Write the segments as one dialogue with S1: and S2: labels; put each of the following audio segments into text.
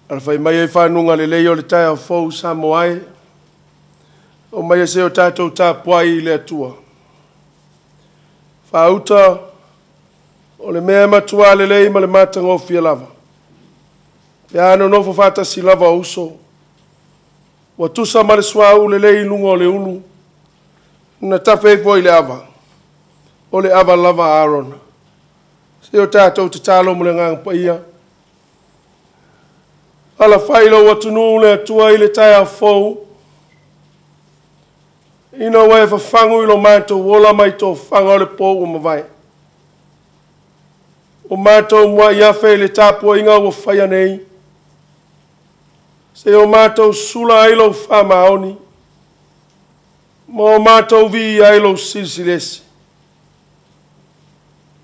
S1: Alafai mai e whanunga le lei o le tae o fou Samoa ai, o mai e se o tātou tāpuai i le atua. Whaauta o le mea matua le lei ma le matagofie lava. Pe ano nofo whātasi lava o uso. Ua tusa ma le suau le lei lunga o le ulu. Na tafe ifo i le ava. O le ava lava Aaron. Se o tātou te talo mo le nganga paia. Ala whai lau atunu le atua i le tae a fou. Ina ua e whawhangu i lo mātou ola mai tō whanga o le pō ua mawai. O mātou mua i awhe i le tāpua inga ua whaia nei. Se o mātou sula ai lau whamaoni. Ma o mātou vi ai lau silsilesi.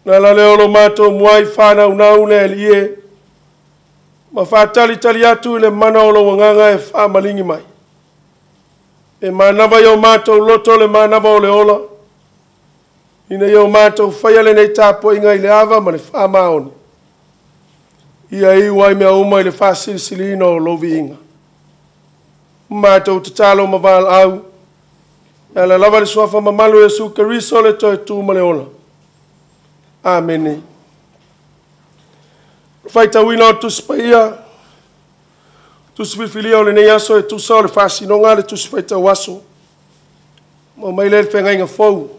S1: Nā la leo lo mātou mua i whanau nau le alie. Ma whātali tali atu i le mana o lo wanganga e whaamalingi mai. E mānawa i o mātou loto le mānawa o le ola. Ina i o mātou whaia le nei tāpua inga i le ava ma le whaamaoni. Ia i wai mea uma i le whaasilisilina o lovi inga. Mātou te talo ma waal au. E ala lava le suafa mamalu e su kariso le toe tū ma le ola. Amene. Whaitauina o tusi paia, tusi filfilia o le nei aso e tusa o le whaasinonga le tusi whaitau aso. Ma mai le whengainga fou.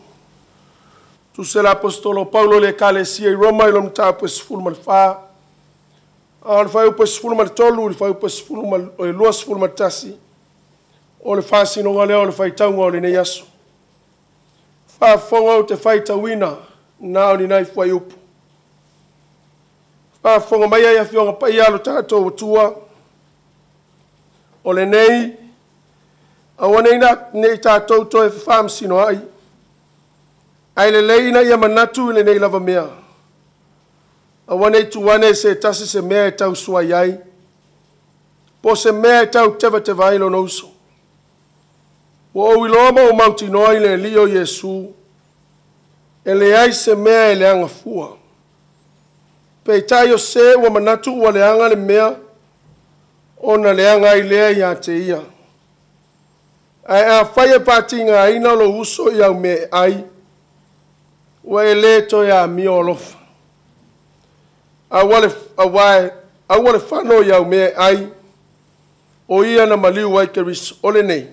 S1: Tusi le apostolo Paulo le kalesia i Roma i lo mtaapu e 14. A o le whaiupu e 13, le whaiupu e 21. O le whaasinonga lea o le whaitaunga o le nei aso. Whaafonga o te whaitauina nā o ni nai whaiupu. Whaafonga mai ai awhionga pai alo tātou atua. O le nei, aua nei nā nei tātou toe whaamsino ai. Ai le lei ina ia manatu i le nei lava mea. Aua nei tuane se tasi se mea e tau suai ai. Po se mea e tau teva teva ai lona uso. Ua o iloa ma o mautinoa i le lio Iesu. E le ai se mea e le anga fua. Peitai o se ua manatu ua leanga le mea, ona leanga ai lea ia te ia. Ae a whai e pātinga aina lo uso i au me ai, ua e le toe a mio alofa. Aua le whano i au me ai, o ia na maliu ai keriso ole nei.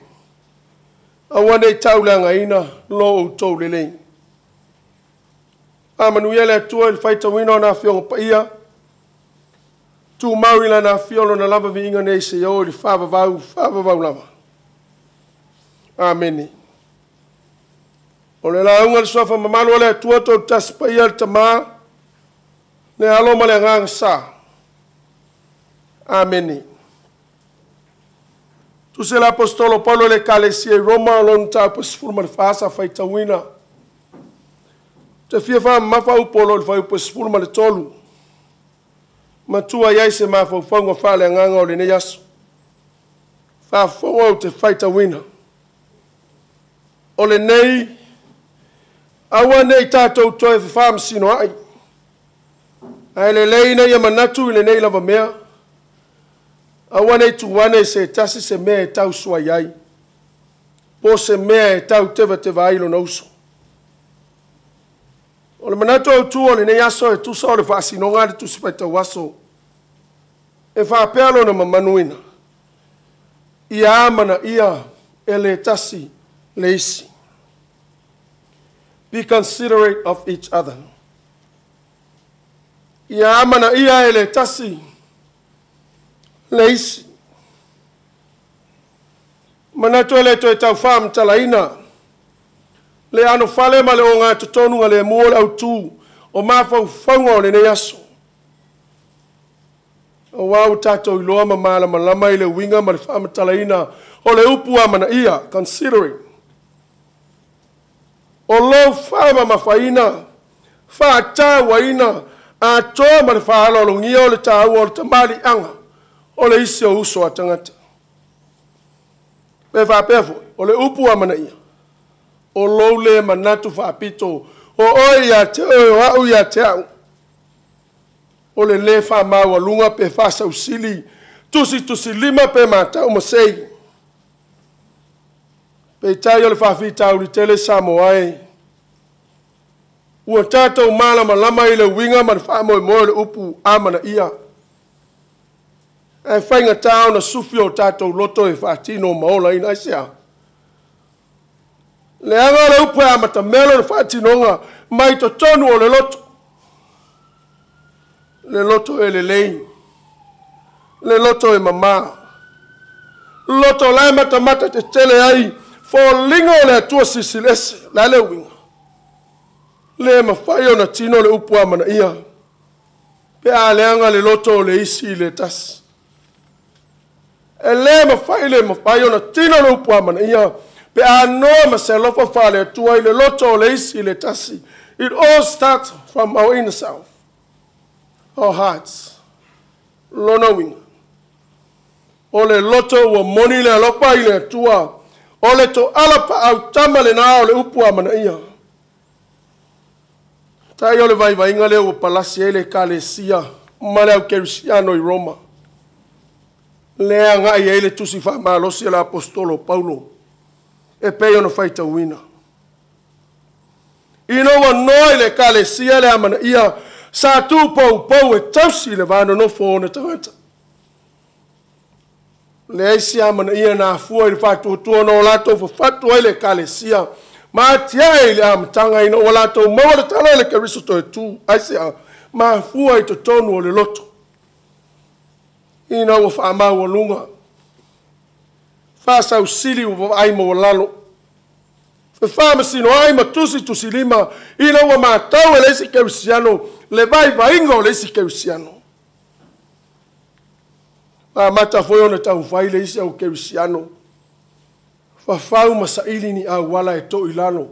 S1: Aua nei tauleanga aina lo o tau lelei. A manuia le atua i le whaitauina o nā whionga paia. Tū mau i la nā whiolo na lava viinga nei se o i le whawawau, whawawau lava. Amene. O le launga le soafa mamalu o le atua tō tasi paia le tamā, le alo ma le anganga sā. Amene. Tuse le apostolo Paulo le kalesia i Roma o lona tāpu 14 sa whaitauina. Te fia wha mawha upolo le whaiupu 13. Matua iai se mawhauwhaunga whale anganga o le nei aso. Whawhaunga o te whaitauina. O le nei, aua nei tātou toe whawhaamsino ai. Ae le lei nei manatu i le nei lava mea. Aua nei tuane se tasi se mea e tau suai ai. Po se mea e tau teva teva ai lona uso. O le manatu au tu o le nei aso e tusa o le whaasinonga le tusi paitau aso. E whaapea lona mamanuina. Ia amana ia e le tasi le isi. Be considerate of each other. Ia amana ia e le tasi le isi. Manatu e le toe tau whaamtalaina. Le ano whale ma le o ngā totonu ngā le mua le au tū o mawhau whaunga o le nei aso. Auā ua tatou iloa ma malamalama i le uiga ma le faamatalaina o le upu amanaia, considering. O lou faamamafaina, faatauaina, atoa ma le faaaloalogia o le taua o le tamaliiaga o le isi o uso a tagata. Pe faapea foi, o le upu amanaia, o lou le manatu faapito, o oe ia te oe, o au ia te au, o le lē faamaualuga pe faasausili, tusitusilima pe matau masei. Peitai o le faafitauli tele Samoa e, ua tatou malamalama i le uiga ma le faamoemoe o le upu amanaia, ae faigata ona sufi o tatou loto e faatino ma olaina. Aisea? Leaga o le upu e amatamea lona faatinoga mai totonu o le loto. Le loto e lelei, le loto e mamā, loto la e matamata tetele ai foliga o le Atua Silisili Ese. O le a le uiga? Le mafai ona tino le upu amanaia pe a leaga le loto o le isi i le tasi. E le mafai le mafai ona tino le upu amanaia pe a noa ma se alofa faale-Atua i le loto o le isi i le tasi. It all starts from our inner self, our hearts. Lona uiga, o le loto ua moni le alofa i le Atua, o le toala paautama lena o le upu amanaia. Tai o le vaivaiga lea ua palasi ai le Ekalesia ma le au kerisiano i Roma. Lea agai ai le tusi faamalosi a le aposetolo Paulo e pei ona faitauina. Ina ua noa i le Ekalesia le amanaia, sa tuupoupou e tausi le va nonofo o ona tagata. Leai se amanaia na afua i le faatuatua na o latou fafatu ai le Ekalesia ma atiae i le amataga ina ua latou maua le tala i le Keriso toe tu. Aisea? Mafua i totonu o le loto. Ina ua faamaualuga, faasausili ua vaai maualalo, fefaamasinoai ma tusitusilima ina ua matau e le isi kerisiano le vaivaiga o le isi kerisiano. Amata foi ona taumafai le isi au kerisiano, fafau ma saili ni auala e toilalo,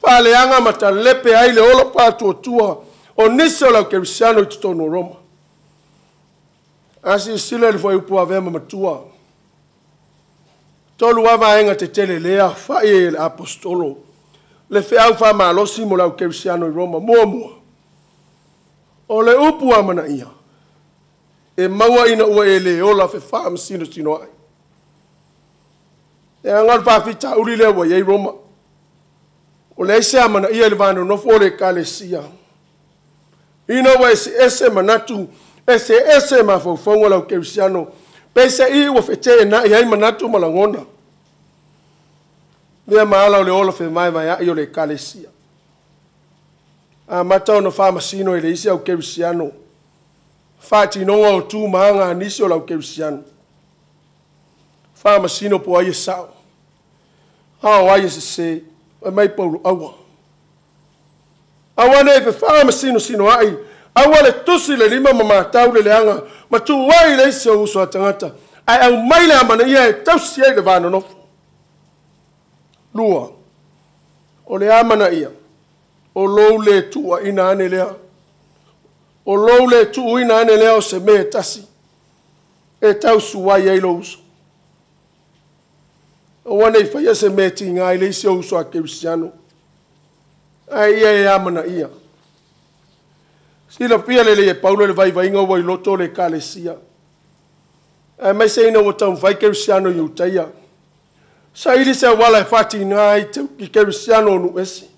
S1: faaleaga ma talepe ai le ola faatuatua o nisi o le au kerisiano i totonu o Roma. A silasila i le fuaiupu avea ma matua, tolu lava vaega tetele lea fai e le aposetolo le feau faamalosi mo le au kerisiano i Roma. Muamua, o le upu amanaia e maua ina ua e le ola fefaamasinosinoai. E aga le faafitauli lea ua i ai Roma. O leai se amanaia i le va nonofo o le Ekalesia. Ina ua eseese manatu, eseese mafaufauga o le au kerisiano, peiseai ua feteenai ai manatu ma lagona. Mea ma ala o le ola femaemaeai o le Ekalesia. Amata ona faamasino e le isi au kerisiano faatinoga o tu ma aga a nisi o le au kerisiano. Faamasino po o ai e sao, a o ai e sese. Fai mai Paulo, aua. Aua ne i fefaamasinosinoi, aua le tusi le lima ma matau le leaga, ma tuu ai le isi o uso a tagata, ae aumai le amanaia e tausi ai le va nonofo. Lua, o le amanaia, o lou le tuuaina ane lea. O lou le tuuina ane lea o se mea e tasi, e tausuai ai lou uso. Aua ne i faia se mea e tiga ai le isi o uso a kerisiano, ae ia e amanaia. Silafia lelei e Paulo le vaivaiga ua i loto o le Ekalesia, aemaise ina ua taumafai kerisiano i Iutaia, saili se auala e faatiga ai i kerisiano o nuu ese.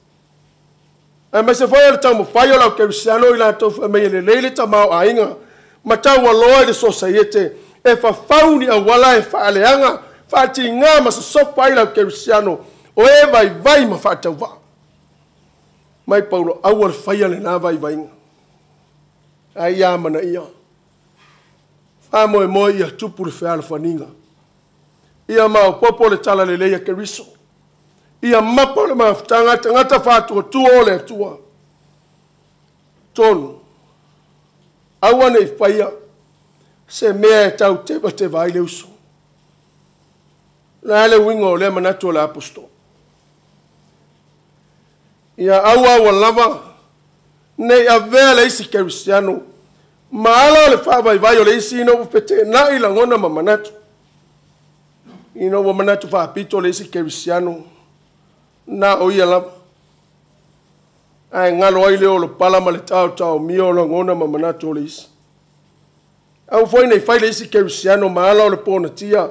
S1: Aemaise foi o le taumafai o le au kerisiano i latou fai mai e lelei le tamaoaiga ma taualoa i le sosaiete e fafau ni auala e faaleaga, faatiga ma sosofa ai le au kerisiano o e vaivai ma faatauvaa. Mai Paulo, aua le faia lena vaivaiga. Ae ia amanaia. Faamoemoe ia tupu le fealofaniga. Ia maopoopo le talalelei a Keriso. Ia mapa le mafutaga a tagata faatuatua o le Atua. Tolu, aua ne i faia Se mea e tau tevateva ai le uso. O le a le uiga o lea manatu o le aposetolo? Ia aua aua lava ne i avea le isi kerisiano ma ala o le faavaivai o le isi ina ua feteenai lagona ma manatu. Ina ua manatu faapito le isi kerisiano, na o ia lava. Ae galo ai le olopala ma le taotaomia o lagona ma manatu o le isi. Aua foi ne i fai le isi kerisiano ma ala o le ponatia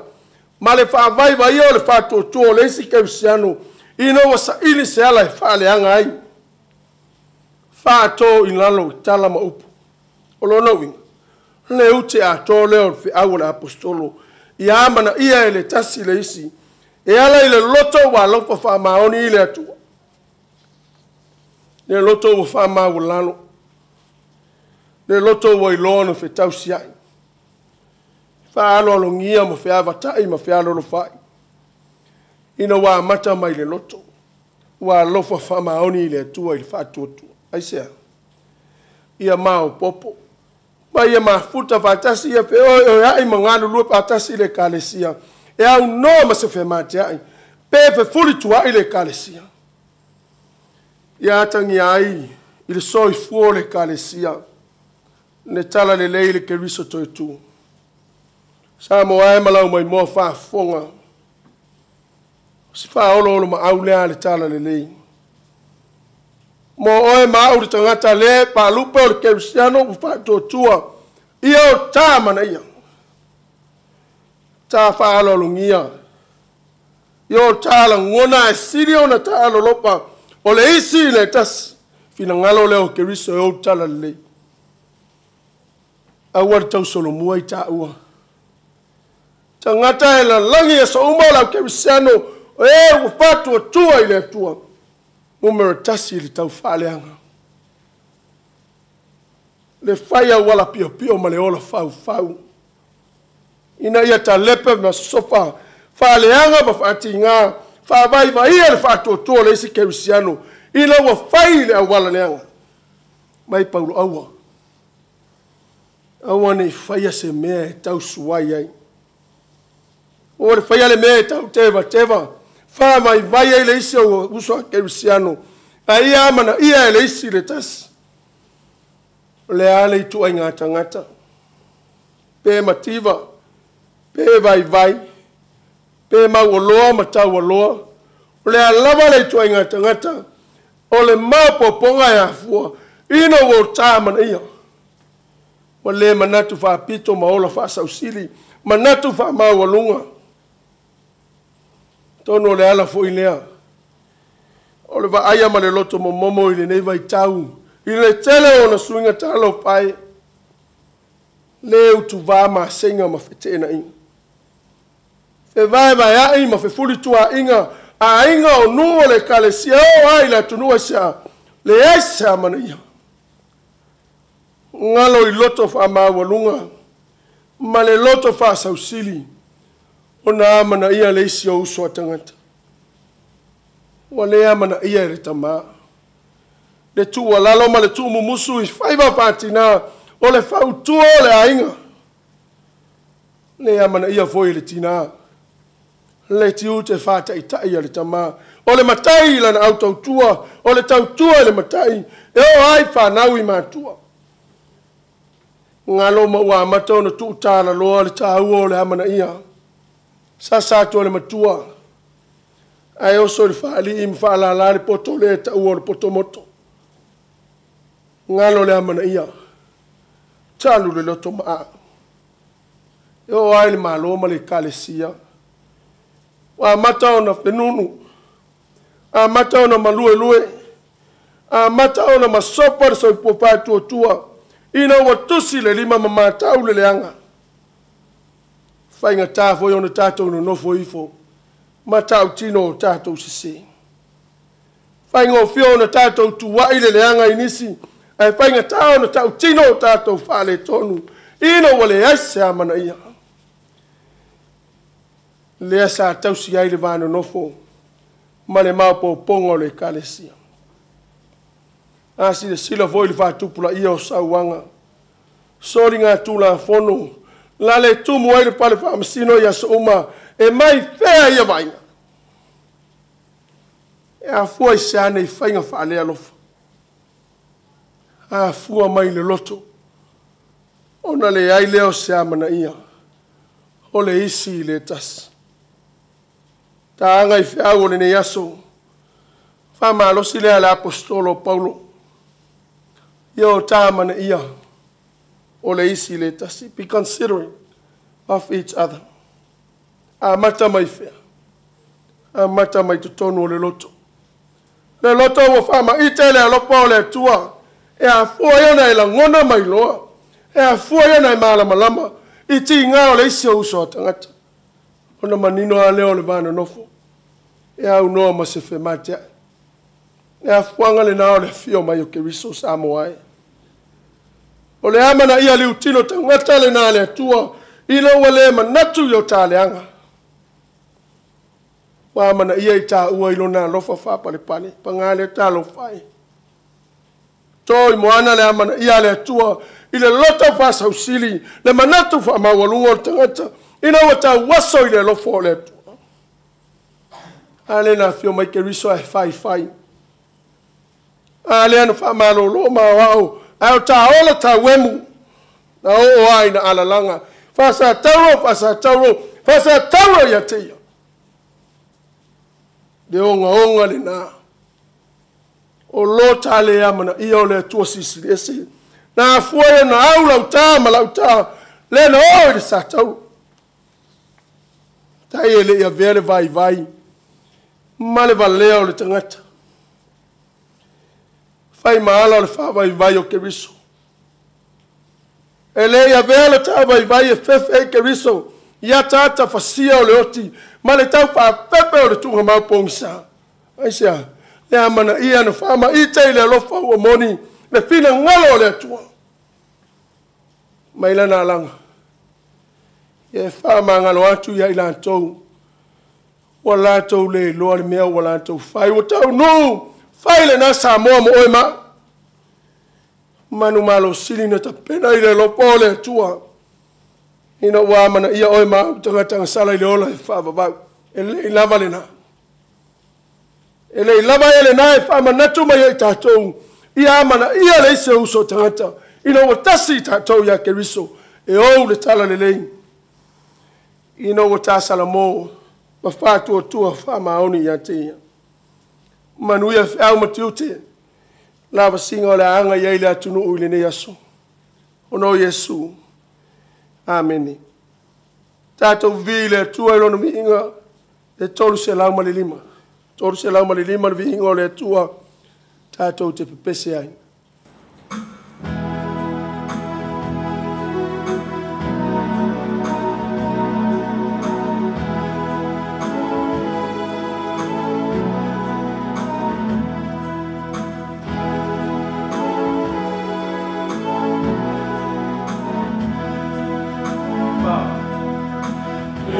S1: ma le faavaivaia o le faatuatua o le isi kerisiano ina ua saili se ala e faaleaga ai. Faato i lalo i tala ma upu. O lona uiga, le ute atoa lea o le feau o le aposetolo, ia amanaia e le tasi le isi, e ala i le loto ua alofa faamaoni i le Atua. Le loto ua faamaualalo, le loto ua iloa ona fetausiai, faaaloalogia ma feavatai ma fealolofaai, ina ua amata mai le loto, ua alofa faamaoni i le Atua i le faatuatua. Aisea? Ia maopoopo, ma ia mafuta faatasi, ia feoeoeai ma galulue faatasi le ekalesia, e aunoa ma se femateai, pe fefulituaai le ekalesia. Ia atagia ai i le soifua o le ekalesia, le talalelei i le Keriso toetu. Samoa e ma lau maimoa faafofoga, o se faaoloolomaau lea a le talalelei. Mo oe ma au le tagata le paalupe o le kerisiano ua faatuatua, ia o ta manaia, ta faaaloalogia, ia o ta lagona ae sili ona ta alolofa o le isi i le tasi, finagalo lea o Keriso e ou talalelei. Aua le tausolomua i taua. Tagata e lalagi aso uma o lau kerisiano, o e ua faatuatua i le Atua. Numera 1 i le taufaaleaga. Le fai auala piopio ma le ola faufau. Ina ia talepe ma sosofa, faaleaga ma faatiga, faavaivaia le faatuatua o le isi kerisiano, ina ua fai le auala leaga. Mai Paulo aua. Aua ne i faia se mea e tausuai ai. Ua le faia le mea e tau tevateva, faavaivai ai le isi o uso a kerisiano, a ia amanaia e le isi le tasi. O le a le ituaiga tagata, pe mativa, pe vaivai, pe maualoa ma taualoa, o le a lava le ituaiga tagata, o le maopoopoga e afua, ina ua o ta amanaia. Ua le manatu faapito ma ola faasausili, manatu faamaualuga. Tonu o le ala foi lea, o le vaaia ma le loto momomo i lenei vaitau, i le tele o ona suiga talofa e, le utuvā maseiga ma feteenaiga. Fevaevaeai ma fefulituaaiga, aiga o nuu o le ekalesia o ai le atunuu aisea, leai se amanaia. Galo i loto faamaualuga ma le loto faasausili, ona amanaia le isi o uso a tagata. Ua le amanaia e le tamā. Le tuualalo ma le tuumumusu i faiva faatinā, o le fautua o le aiga. Le amanaia foi e le tinā. Le tiute faataitai a le tamā. O le matai i lana autautua, o le tautua i le matai, e oo ai fanau i matua. Galo ma ua amata ona tuutalaloa le taua o le amanaia. Sasa atu o le matua, ae oso i le faalii ma faalala le poto lea e taua o le poto moto. Galo le amanaia, talu le loto maa. E oo ai le Malo ma le ekalesia. Ua amata ona fenunu, amata ona maluelue, amata ona masopa le soifua faatuatua, ina ua tusi le lima ma matau le leaga. Faigata foi ona tatou nonofo ifo, ma tautino o tatou sese. Faigofie ona tatou tuai le leaga i nisi, ae faigata ona tautino o tatou faaletonu, ina ua leai se amanaia. Lea sa tausi ai le vanonofo ma le maopoopoga o le ekalesia. A silasila foi i le faatupulaia o sauaga, soligatulafono, La le tumu ai le pale faamasino i aso uma, e mai fea ia vaaiga. E afua i se ane i faiga faalealofa. Afua mai le loto, ona leai lea o se amanaia, o le isi i le tasi. Taga i feau o lenei aso, faamalosi lea a le Aposetolo o Paulo, ia o ta amanaia o le isi i le tasi. Be considerate of each other. Amata mai fea? Amata mai totonu o le loto. Le loto ua faamaite le alofa o le Atua, e afua ai ona e lagona mai loa, e afua ai ona e malamalama i tiga o le isi o uso a tagata. Ona manino lava lea o le va nonofo, e aunoa ma se femateai. Le afuaga lena o le afio mai o Keriso Samoa e. O le amanaia liutino tagata lena a le Atua, ina ua le manatu i o ta leaga. Ua amanaia i taua i lona alofa faapalepale, paga lea talofa e. To i moana le amanaia a le Atua i le loto faasausili, le manatu faamaualuga o le tagata, ina ua tauaso i le alofa o le Atua. A lea na afio mai Keriso ae faifai. A lea na faamalolo ma aoao, ae o taola tauemu, na oo ai na alalaga. Faasatauro, faasatauro, faasatauro ia te ia. Le ogaoga lena. O lo ta le amanaia o le Atua silisili ese. Na afua ia na au lauta ma lauta, le na oo i le satauro. Tai e le i avea le vaivai ma le valea o le tagata. Fai maala o le faavaivai o Keriso. E le i avea le taavaivai e fefe ai Keriso i ataata fasia o le oti ma le tau faafefe o le tuugamau pogisa. Aisea, le amanaia na faamaite i le alofa ua moni le finagalo o le Atua. Mai lana alaga, ia e faamagalo atu ia i latou, ua latou le iloa le mea ua latou fai, ua taunuu, fai lena Samoa mo oe ma. Manumalo sili na tapena i le alofa o le Atua, ina ua amanaia oe ma au tagata gasala i le ola e faavavau. E lei lava lena. E lei lava e lena e faamanatu mai ai tatou, ia amanaia le isi o uso tagata, ina ua tasi i tatou ia Keriso, e ou le tala lelei. Ina ua tasalamo, ma faatuatua faamaoni ia te ia. Manuia feau ma tiute, lavasiga o le aga i ai le atunuu i lenei aso. Ona o Iesu. Amene. Tatou vi le Atua i lona viiga, e 305. 305 le viiga o le Atua, tatou te pepese ai.
S2: E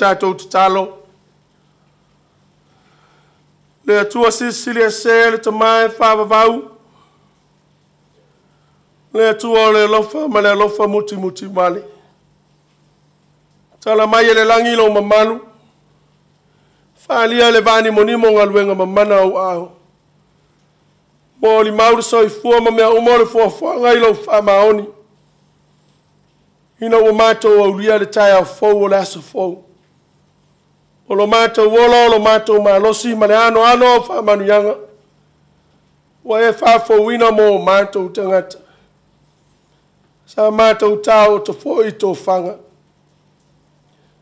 S1: tatou tatalo. Le Atua silisili ese le tama e faavavau, le Atua o le alofa ma le alofa mutimutivale. Tala mai e le lagi lou mamalu, faaalia le vanimonimo galuega mamana o ou aao. Molimau le soifua ma mea uma o le foafoaga i lou faamaoni, ina ua matou aulia le taeao fou o le aso fou. O lo matou ola, o lo matou malosi ma le anoano o faamanuiaga, ua e faafouina mo matou tagata. Sa matou taoto foi i tofaga.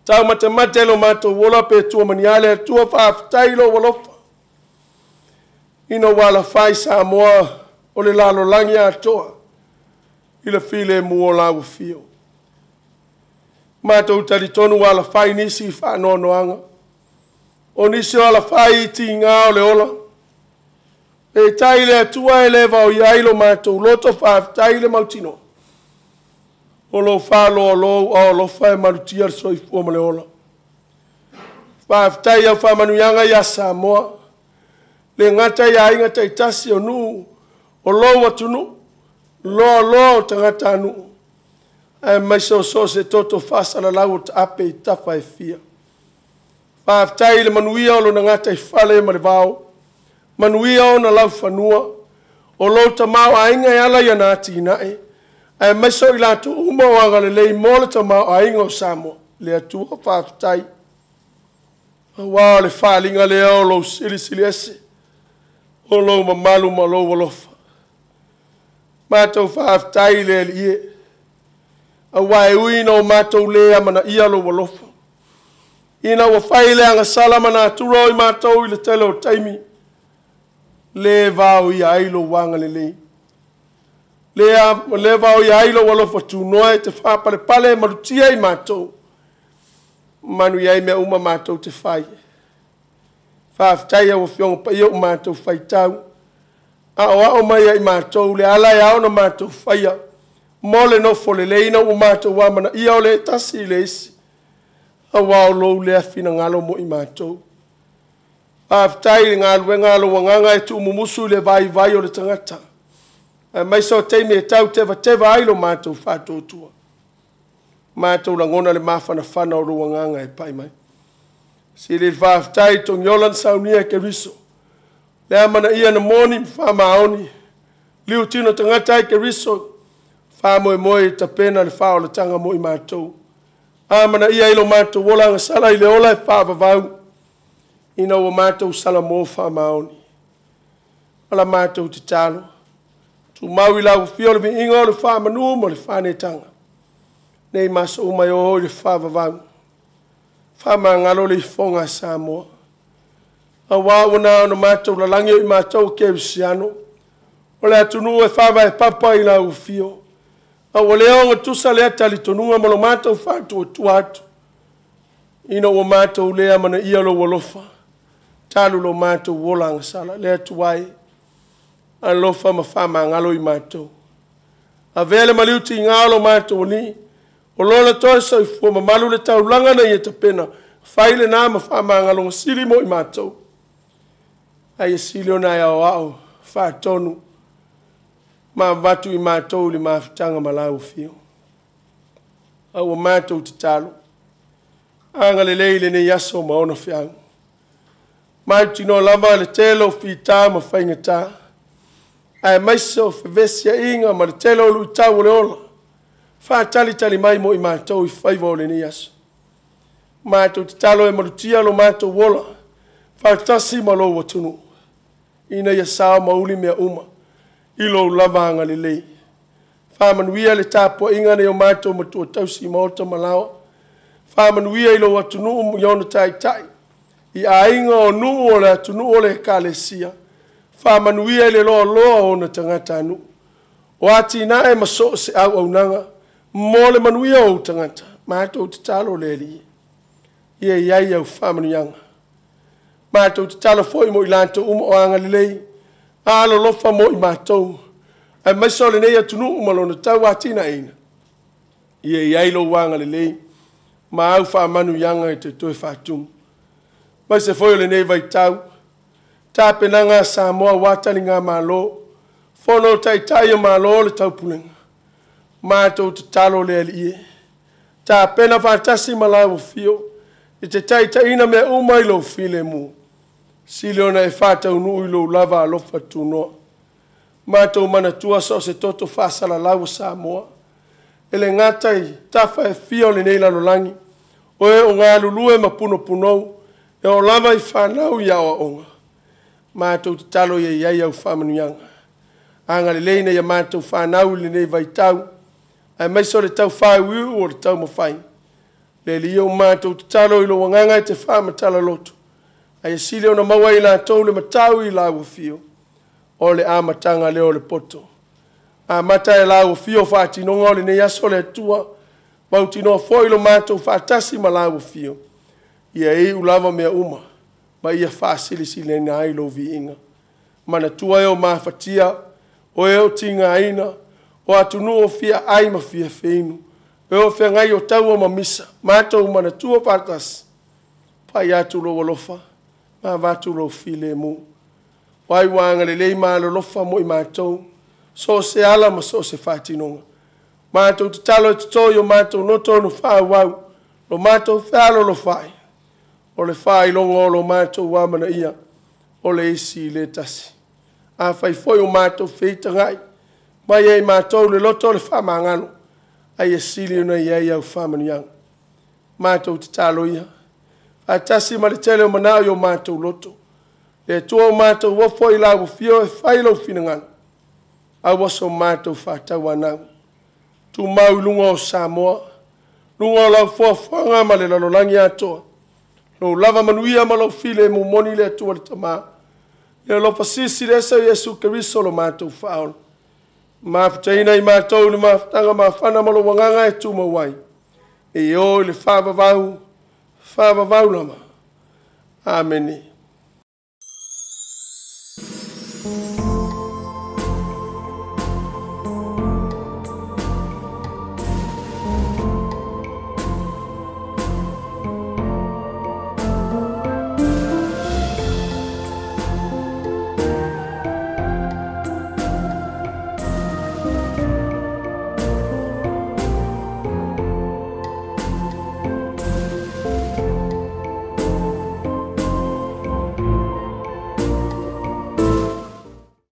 S1: Taumatemate lo matou ola pe tua ma ni a le Atua, faafetai i lou alofa. Ina ua alafai Samoa o le lalolagi atoa i le filemu o lau afio. Matou talitonu ua alafai nisi i faanoanoaga, o nisi o alafai i tiga o le ola. Peitai le Atua e le vaoia ai lo matou loto, faafetai le mautinoa. O lo faaloalo au alofa e malutia le soifua ma le ola. Faafetai au faamanuiaga ia Samoa, le gata i aiga taitasi o nuu, o lou atunuu, loa loa o tagatanuu, aemaise o so o se toto faasalalau o taape i tafa e fia. Faafetai i le manuia o lona gataifale ma le vao, manuia ona laufanua, o lou tamaoaiga e ala i ana atinae, aemaise o i latou uma o agalelei mo le tamaoaiga o Samoa. Le Atua faafetai. Aua o le faaaliga lea o lou silisili ese, o lou mamalu ma lou alofa. Matou faafetai i le Alii e, aua e ui ina o matou le amanaia lou alofa, ina ua fai le agasala ma natura o i matou i le tele o taimi, le vaoia ai lou agalelei. Le vaoia ai lou alofa tunoa e te faapalepale malutia i matou, manuia ai mea uma matou te fai. Faafetai au Afioga Paia ua matou faitau, aoao mai ai matou le ala e ao ona matou faia, mo le nofo lelei ina ua matou amanaia o le tasi i le isi, aua o lou lea finagalo mo i matou. Faafetai i le galuega a lou agaga e tuumumusu i le vaivai o le tagata, aemaise o taimi e tau tevateva ai lo matou faatuatua. Matou lagona le mafanafana o lou agaga e pai mai. Sili le faafetai togiola na saunia e Keriso, le amanaia na moni ma faamaoni, liutino tagata ai Keriso, faamoemoe i tapena le faaolataga mo i matou. Amanaia i lo matou ola agasala i le ola e faavavau, ina ua matou salamo faamaoni. O la matou tatalo, tumau i lau afio le viiga o le faamanu ma le faanetaga. Nei maso uma e o i le faavavau, faamagalo le ifoga a Samoa. Aua ua na ona matou lalagi o i matou kerisiano, o le atunuu e faavae papa i lau afio, a ua le ogatusa lea talitonuga ma lo matou faatuatua atu, ina ua matou le amanaia lou alofa, talu lo matou ola agasala. Le Atua e, alofa ma faamagalo i matou. Avea le maliu tiga o lo matou alii, o lona toe soifua mamalu le taulaga na ia tapena, fai lena ma faamagaloga sili mo i matou. Ai e sili ona e aoao faatonu ma avatu i matou i le mafutaga ma lau afio. A ua matou tatalo, agalelei lenei aso ma ona feau. Mautinoa lava le tele o fita ma faigata, aemaise o fevesiaiga ma le tele o luitau o le ola, faatalitali mai mo i matou i faiva o lenei aso. Matou tatalo e malutia lo matou ola, faatasi ma lou atunuu, ina ia sao ma uli mea uma i lou lava agalelei. Faamanuia le tapuaiga nei o matou matua tausi maota ma laoa. Faamanuia i lou atunuu i ona taitai, i aiga o nuu o le atunuu o le ekalesia. Faamanuia i le loaloa o ona tagatanuu. O atinae ma so o se auaunaga mo le manuia o ou tagata. Matou tatalo le Alii, ia i ai au faamanuiaga. Matou tatalo foi mo i latou uma o agalelei, alolofa mo i matou, aemaise o lenei atunuu ma lona tauatinaeina. Ia i ai lou agalelei, Ma au faamanuiaga e te toe faatumu. Mai se foi o lenei vaitau, tapenaga a Samoa aua taligamalo, fono o taitai o Malo o le Taupulega, matou tatalo le Alii e, tapena faatasi ma lau afio, e te taitaiina mea uma i lou filemu, sili ona e faataunuu i lou lava alofa tunoa. Matou manatua so o se toto faasalalau o Samoa, e le gata i tafa e fia o lenei lalolagi, o e o galulue ma punopunou, e oo lava i fanau i aoaoga, matou tatalo ia i ai au faamanuiaga. Agalelei ina ia matou fanau i lenei vaitau, aemaise o le taufaaiuiu o le taumafai. Le Alii o matou tatalo i lou agaga e te faamatala loto, ae sili ona maua e i latou le matau i lau afio, o le amataga lea o le poto. Amata e lau afio faatinoga o lenei aso le Atua, mautinoa foi lo matou faatasi ma lau afio, ia iu lava mea uma, ma ia faasilisiliina ai lou viiga. Manatua e o mafatia, o e o tigaina, o atunuu o fia ai ma fia feinu, e o feagai o taua ma misa, matou manatua faatasi, pai atu lou alofa, ma avatu lou filemu. O ai ua agalelei ma alolofa mo i matou, so o se ala ma so o se faatinoga. Matou tatalo e toto i o matou loto ona faaauau, lo matou fealolofa ai, o le faailoga o lo matou amanaia, o le isi le tasi. Afai foi o matou feitagai, mai ia i matou le loto o le faamagalo, a ia sili ona i ai au faamanuiaga. Matou tatalo ia, faatasi ma le tele o manao i o matou loto, le Atua o matou ofo i lau afio e fai lou finagalo, aua so matou faatauanau. Tumau i luga o Samoa, luga o lau foafoaga ma le lalolagi atoa, lou lava manuia ma lou filemu moni le Atua le Tama, le alofa silisili ese o Iesu Keriso lo matou Faaola. Mafutaina i matou i le mafutaga mafana ma lou agaga e tumau ai, e o i le faavavau, faavavau lava. Amene.